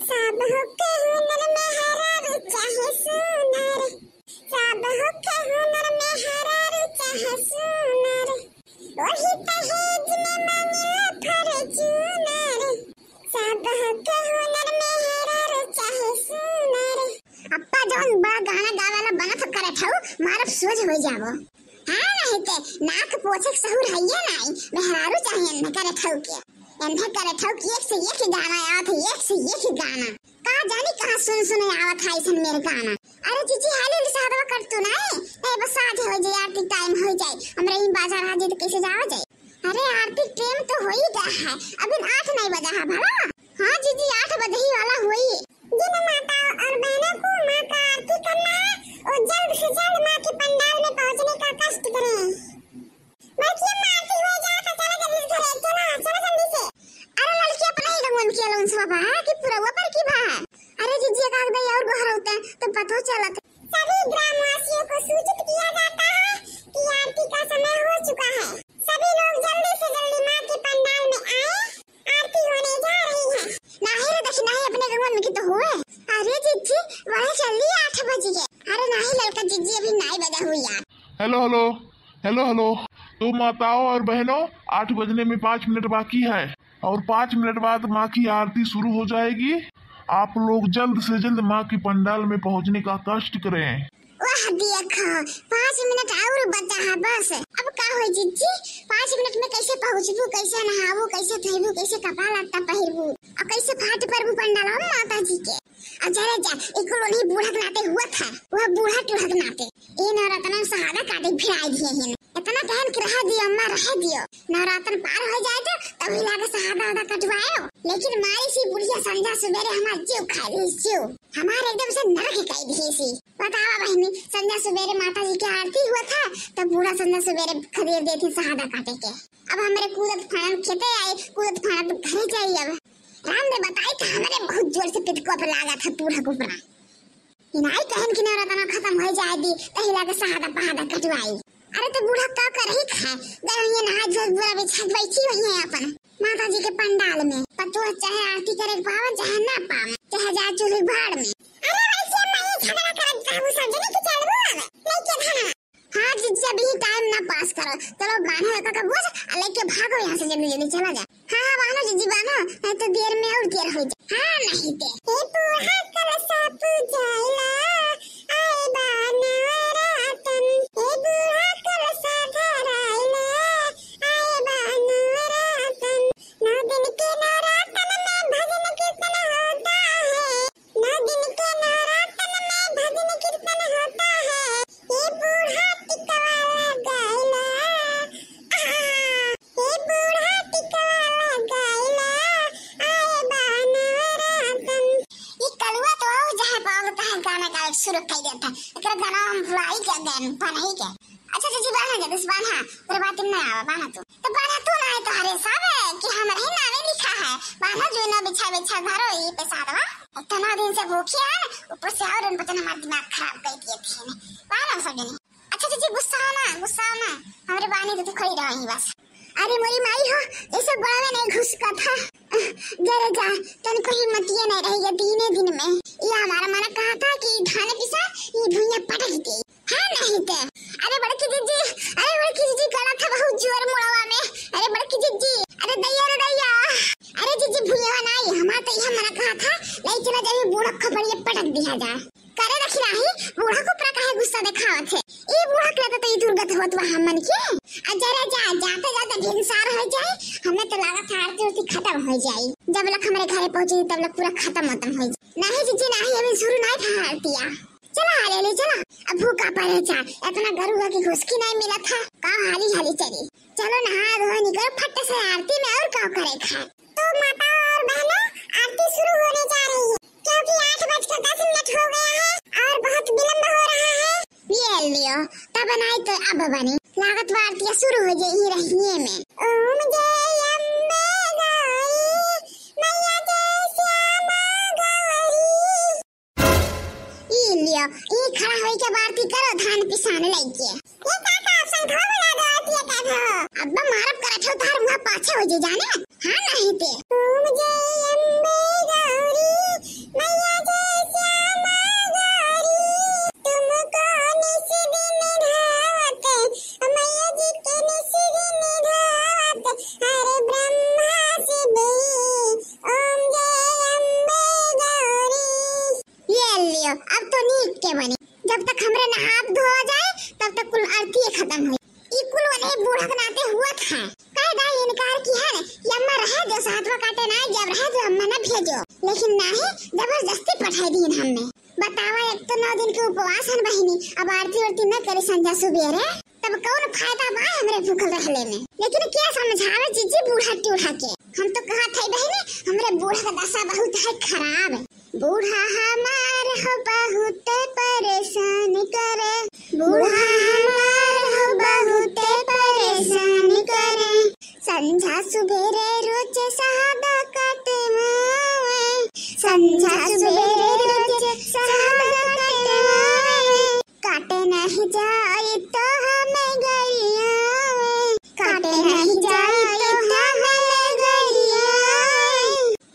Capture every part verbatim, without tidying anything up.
सब होखे हुनर मेहरारू चाहे सुनर, सब होखे हुनर मेहरारू चाहे सुनर, ओही दहेज में मांगेला फॉर्च्यूनर। सब होखे हुनर मेहरारू चाहे सुनर। अप्पा जौन बड़ा गाना गावे वाला बनत करत हऊ, मारब सोझ हो जाबो। हाँ, नहीं ते नाक पोछे के सहूर हइये नाई, मेहरारू चाहे एन्हे करत हऊ के। एन्हे करत हऊ कि एक से एक गाना आवत है, एक से एक गाना। का जानी कहाँ सुन सुने आवत है ऐसन मेर गाना। अरे जीजी, हाली हाली सहदवा कर तू ना, नहीं बस आज हो जाए, आरती टाइम हो जाए, हमरा ही बाजार आ जाए तो कैसे जावा जाए। अरे आरती टाइम तो हो ही गया है, अभी आठ नहीं बजा है भला। हाँ जीजी, आठ बजे ही वाला हुई। जिन माताओं और बहनों को माँ का आरती करना है, वो जल्द से जल्द माँ के पंडाल में पहुँचने का कष्ट करें। बड़की अम्मा, आरती हुए जात है, चलो जल्दी से घरे, चलो, चलो जल्दी से। अरे लड़की, अपना ही गंगवन के अलाउंस बाबा है कि पुरवा पर की बा है? अरे जीजी, एक आध दई और गोहर होते तो पतो चलत। सभी ग्रामवासियों को सूचित किया जाता है कि आरती का समय हो चुका है, सभी लोग जल्दी से जल्दी माँ के पंडाल में आए, आरती होने जा रही है। नाही रे, देखी नाही, अपने गंगवन में की तो हुए। अरे जीजी, वही चल रही, आठ बज गए। अरे नाही ललका जीजी, अभी नाही बजा हुई यार। हेलो, हेलो, हेलो, हेलो। तो माताओं और बहनों, आठ बजने में पाँच मिनट बाकी है और पाँच मिनट बाद माँ की आरती शुरू हो जाएगी। आप लोग जल्द से जल्द माँ की पंडाल में पहुँचने का कष्ट करें। वाह, देखो, पाँच मिनट और बचा है बस। अब का होई जीजी, पाँच मिनट में कैसे पहुँचबू, कैसे नहाबू, कैसे धोइबू, कैसे कपड़ा लत्ता पहिरबू और कैसे फाट परबू पंडाल माता जी के? अच्छा रे जा, एको लोनी बूढ़ा के नाते हुआ था, वह बूढ़ा टूढ़ा के नाते। ए नवरत्न शहादा काटे भिड़ाई दिए हैं। इतना कहन कि रह दियो अम्मा, रह दियो। नवरात्र पार हो जाए तो तभी लागे शहादा आदा कटवाए। लेकिन मारी सी बुढ़िया संझा सुबेरे हमार जीव खाए दी, जीव। हमार एकदम से नरक कई दी सी। बतावा बहनी, संझा सुबेरे माता जी के आरती हुआ था, तब बूढ़ा संझा सुबेरे खदेड़ देती शहादा काटे के। अब हमरे कूदत फानत खेते आए, कूदत फानत घरे जाई। अब राम दे बताई तो हमरे बहुत जोर से पितको पर लागा था बूढ़ा कुपरा। इनाई कहन कि नवरत्न खत्म हो जाए दी, तही लागे शहादा पहादा कटवाई। अरे तो बूढ़ा का करही खाए, गए हुई नहा धो बुरा बिछा बैठी हुई है अपन माता जी के पंडाल में। पतोह चाहे आरती करे के पावन चाहे ना पावन, चाहे जाए चूल्हे भाड़ में। अरे वैसे मैं ये झगड़ा करत बाबू सब जने के चलबो अब, लेके धना। हाँ जीजी, अभी टाइम ना पास करो, चलो बान्हो एक एक बोझ आ लेके भागो यहाँ से, जल्दी जल्दी चला जा। हाँ, हाँ, बान्हो जीजी, बान्हो, नहीं तो देर में और देर हो जाए। हाँ, नहीं ते। ए बूढ़ा कलसा पूजाइला, आए बा नवरातन। ए बूढ़ा कलसा धराइला, आए बा नवरातन। नौ दिन के नवरातन में भजन कीर्तन होता है। नौ दिन के नवरातन में भजन कीर्तन होता है। ए बूढ़ा टिकवा लगाइला, आहा। ए बूढ़ा टिकवा लगाइला, आए बा नवरातन। ई कलुआ तो और जहाँ पावल तहाँ गाना गावे शुरू कर देता। एकरा गाना हम भुलाई के गए, बनही के। अच्छा जीजी, बान्हा जल्दी से बान्हा, तोरे बात में ना आवा, बान्हा तू। तो बान्हा तू ना है तो हरे सब है कि हमरे ही नामे लिखा है। बान्हा जो ना बिछा बिछा धरो ई पे साधवा। इतना दिन से भूखी है ना, ऊपर से और उन बचन हमारा दिमाग खराब कर दिए थे ने। बान्हा सब जने। अच्छा जीजी, गुस्सा ना, गुस्सा ना। हमरे बानी तो तू खड़ी रही बस। अरे मोरी माई हो, ऐसे गोड़वा में नहीं घुस का था। जरे जा, तन को हिम्मतिये नहीं रही है तीने दिन में। ये हमारा मन कहा था कि धान पिसा, ये भुइयां पटक दे। हाँ नहीं ते। अरे बड़की जीजी, अरे बड़की जीजी, गला था बहुत जोर मुड़वा में। अरे बड़की जीजी, अरे दैया रे दैया। अरे जीजी भुइयां नहीं, हमारा तो यह मन कहा था, ले चला जाइए बूढ़ा खपड़िया पटक दिया जाए। करे रखी राही, बूढ़ा को पूरा काहे गुस्सा दिखावत है? ई बूढ़ा के तो ई दुर्गत होत बा हमन के। आ जरा जा, जाते जाते भिनसार हो जाए, हमें तो लागत है आरती उरती खत्म हो जाए। जब लक हमरे घरे पहुंचे तब लक पूरा खत्म खत्म हो जाए। नहीं जीजी नहीं, अभी शुरू नहीं था आरतिया। चला हाले ले चला, अब भूखा परे चा, इतना गरुआ की घुसकी नहीं मिला था, का हाली हाली चली। चलो नहा धो निकल फट से आरती में, और का करे खाए। तो माता और बहनों, आरती शुरू होने जा रही है, क्योंकि आठ बजकर दस मिनट हो गया है और बहुत विलंब हो रहा है। ये लियो, तब बनाई तो अब बनी। लागत बा आरतिया शुरू हो जाई रहिए में। ओम जय अम्बे गौरी, मैया जय श्यामा गौरी। ई लियो, ई खड़ा होई के आरती करो धान पिसान लइके। ये का का शंखवा बजा दो आरती के दो। अब्बा मारब करत हो तार मुंह पाछे हो जे जाने। हाँ नहीं ते। ओम जय अम्बे गौरी, के बनी। जब तक हमरे नहाब धोआ जाए, तब तक कुल आरती खत्म होई। ई कुल वही बूढ़ा के नाते हुआ था। कह दा इनकार की है कि अम्मा रहे जो सातवा काटे ना, जब रहे जो अम्मा ना भेजो, लेकिन नाही, जबरदस्ती पठाई दीन हमने। बतावा, एक तो नौ दिन के उपवास हन बहिनी, अब आरती उरती न करे संझा सुबेरे, तब कौन फायदा बा हमरे भूखल रहले में? लेकिन क्या समझावे जीजी बूढ़ा टूढ़ा के? हम तो कहत है बहिनी, हमरे बूढ़ा का दशा बहुत है खराब। बूढ़ा हमार हो बहुत परेशान करे, बूढ़ा हमार हो बहुत परेशान करे। संझा सुबेरे रोज शहादा काटे मावे, संझा सुबेरे रोज शहादा काटे मावे। काटे नहीं जाई तो हमें गरियावे, काटे नहीं जाई तो हमें गरियावे।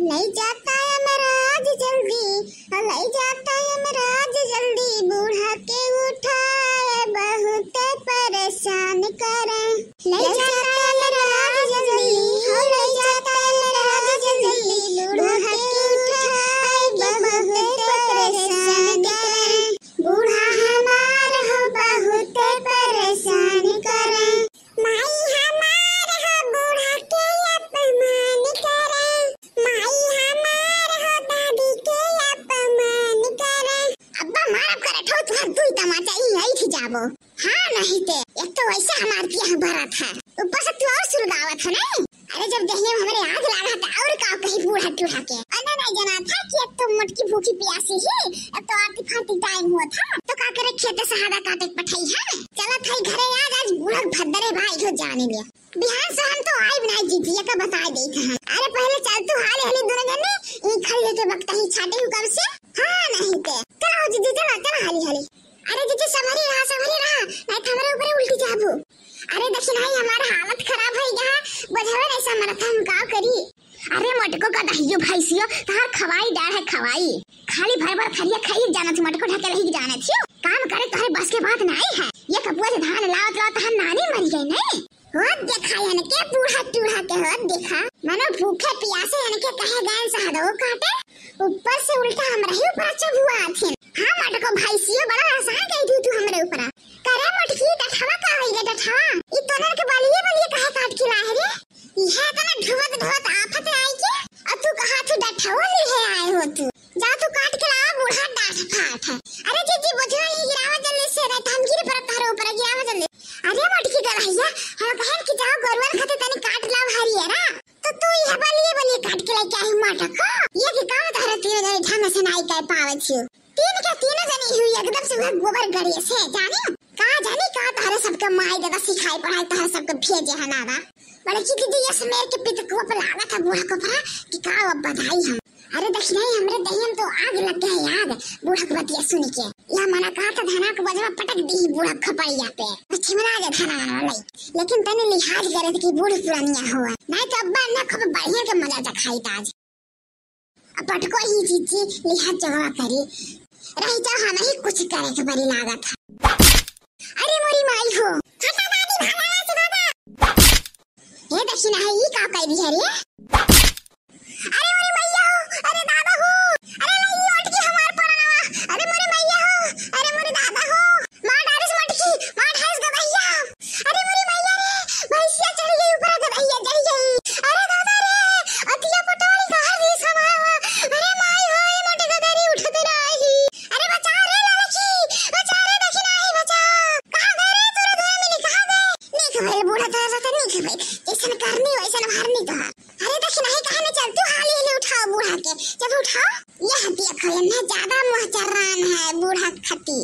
ले जाता यमराज जल्दी, ले जाता यमराज जल्दी, बूढ़ा के उठाए बहुत परेशान करे। ले जाता यमराज जल्दी, हो ले जाता यमराज जल्दी, बूढ़ा के उठाए बहुत परेशान करे। बूढ़ा हमार हो बहुत परेशान करे। माई हमार हो बूढ़ा के अपमान करे, माई हमार हो दादी के अपमान करे। अब्बा मारब करे ठो तुहार दुई तमाचा ई ऐठ जाबो। हाँ नहीं ते, एक तो वैसे हमार पिया भरत है, ऊपर से तू और सुलगावत है नहीं। अरे जब देहिया में हमरे आग लागा त और का कही बूढ़ा टूढ़ा के। अरे नहीं जाना था कि अब तो मोटकी भूखी प्यासी ही, अब तो आरती फारती टाइम हुआ था, तो का करे खेते से हादा काटे के पठाई है। चलत है घरे आज, आज बूढ़ा भद्दरे भाई हो जाने लिया। बिहान से हम तो आइब ना जीजी, ये का बता देत है। अरे पहले चल तू हाले हाले दोनों जने, ई खड़ी लेके बकता ही छाटे हूँ कब से। हाँ नहीं ते। चला हो जीजी, चला, चला हाली हाली। अरे जीजी संभरी रहा, संभरी रहा, नहीं तो हमरे ऊपर उल्टी जाबू। अरे देखी नहीं हमार हालत खराब है यहाँ, बुझावे नहीं समरत हम का करी। अरे मोटको का दहियो भैंसियो, तहार खवाई डार है खवाई। खाली भर भर थरिया खाई जाना थी, मोटको ढकेल ही जाना थी। काम करे तोहरे बस के बात नहीं है। ये कपुआ से धान लावत लावत हम नानी मर गई नहीं। हो देखा यानी के बूढ़ा टूढ़ा के हो देखा। मनो भूखे पियासे यानी के कहे गए सहदो काटे। ऊपर से उल्टा हमरा ही ऊपर चढ़ुआ आथिन। हाँ मोटको भैंसियो बड़ा आसान कह दी तू हमरे ऊपर। करे मोटकी डठवा का होई रे डठवा? ई तोनर के बलिए बलिए काहे काट के लाए रे? इहे तना ढोवत ढोवत आफत आई के, और तू कहा तू डठवा लिहे आए हो तू। जा तू काट के लावा बूढ़ा डांठ फाट है। अरे जीजी बोझवा ही गिरावा जल्दी से, नहीं तो हम गिर पड़ब तोहरे ऊपर, गिरावा जल्दी। अरे मोटकी गलहिया, हम कहन कि जाओ गोरुअर खातिर तनी काट लाओ हरियरा। तो तू यह बलिए बलिए काट के लेके आई मोटको। ये कि काम तोहरे तीनों जने ढंग से नाई कर पावे छियो। तीन के तीनों जनी हुई एकदम से वह गोबर गड़िए से, जानी? का जानी का तोहरे सबके माई दादा सिखाई पढ़ाई तोहरे सबके भेजे है नादा। बड़की दीदी ये समेर के पित को पे लागत है बूढ़ा को परा कि का अब बधाई हम। अरे दखिनाई हमरे दहिया में तो आग लग गया याद बूढ़ा के बतिया सुन के। या मना कहा था धना को बजवा पटक दी बूढ़ा खपड़िया पे। छिमरा जा धना वाला लाई। लेकिन तने लिहाज करे कि बूढ़ पुरानिया हुआ। नहीं तो अब्बा ना खूब बढ़िया के मजा चखाई आज। अब पटको ही जीजी लिहाज जगवा करी। रही जाओ हम ही कुछ करे के बड़ी लागत है। अरे मोरी माई हो। हटा दादी भागा से भागा। हे दक्षिणा है ई का कह दी है रे? अरे मोरी मैया हो, अरे दादा हो, अरे नहीं मोटकी हमार परनवा, अरे मोरी मैया हो, अरे मोरी दादा हो, मार डारिस मोटकी, मार डारिस गदहिया, अरे मोरी मैया रे, भैंसिया चढ़ गई ऊपर गदहिया चढ़ गई, अरे दादा रे, अतिया पटवारी कहाँ रे समावा, अरे माई हो, ए मोटे गदरी उठत नाही, अरे बचाओ रे लड़की, बचाओ रे दक्षिणा आई बचाओ, कहाँ गए रे तोरा धोए मिली, कहाँ गए? नीक भइल बूढ़ा तोरा साथे नीक भइल, जैसन करनी वैसन भरनी तोहार। अरे दखिनाही कहे न चल तू हाली हाली उठाओ बूढ़ा के। जब उठाओ, यह देखो, इन्हें ज्यादा मुँह चर्रान है बूढ़ा खती।